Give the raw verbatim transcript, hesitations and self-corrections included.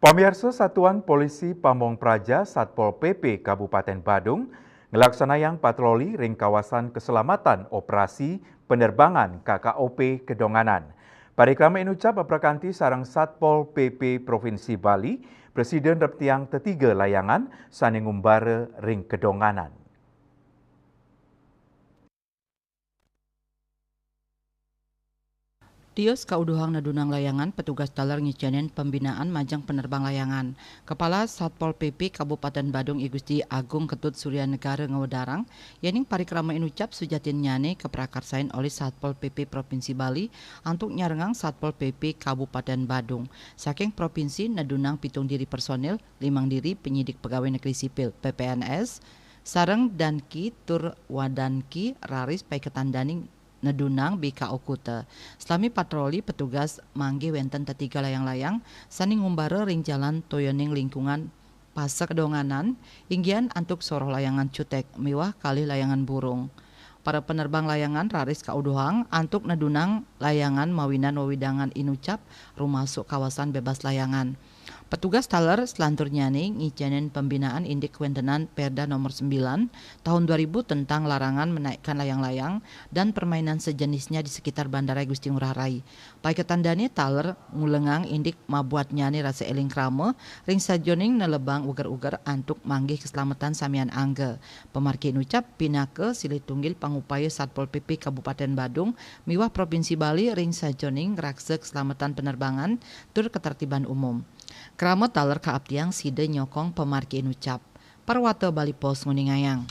Pamiarsa, Satuan Polisi Pamong Praja Satpol P P Kabupaten Badung ngelaksanayang patroli ring kawasan keselamatan operasi penerbangan K K O P Kedonganan. Parikrama inucap aprakanti sareng Satpol P P Provinsi Bali, prasida nreptiang tetiga layangan sane ngumbara ring Kedonganan. Tios kauduhang nedunang layangan, petugas taler ngicenin pembinaan majeng penerbang layangan. Kepala Satpol P P Kabupaten Badung, I Gusti Agung Ketut Surya Negara, ngewedarang, yening parikrama inucap sujatinnyane kaprakarsain olih Satpol P P Provinsi Bali antuk nyarengang Satpol P P Kabupaten Badung. Saking provinsi nedunang pitung diri personil, limang diri penyidik pegawai negeri sipil, P P N S, sareng Danki tur Wadanki raris paiketan dane nedunang B K O Kuta. Salami patroli, petugas manggih wenten tetiga layang-layang sane ngumbara ring jalan toyaning lingkungan Pasek Kedonganan, inggihan antuk soroh layangan cutek miwah kalih layangan burung. Para penerbang layangan raris kauduhang antuk nedunang layangan mawinan wewidangan inucap, rumasuk kawasan bebas layangan. Petugas taler selanturnyane ngicenin pembinaan indik kawentenan Perda Nomor sembilan Tahun dua ribu tentang larangan menaikkan layang-layang dan permainan sejenisnya di sekitar Bandara Gusti Ngurah Rai. Paiketan dane taler ngulengang indik mabuatnyane rasa eling krama ring sajeroning nelebang uger-uger antuk manggih keselamatan samian angga. Pamargi inucap pinaka silih tunggil pangupaya Satpol P P Kabupaten Badung miwah Provinsi Bali ring sajeroning ngraksa keselamatan penerbangan tur ketertiban umum. Krama taler kaaptiang sida nyokong pamargi inucap. Parwata Bali Post nguningayang.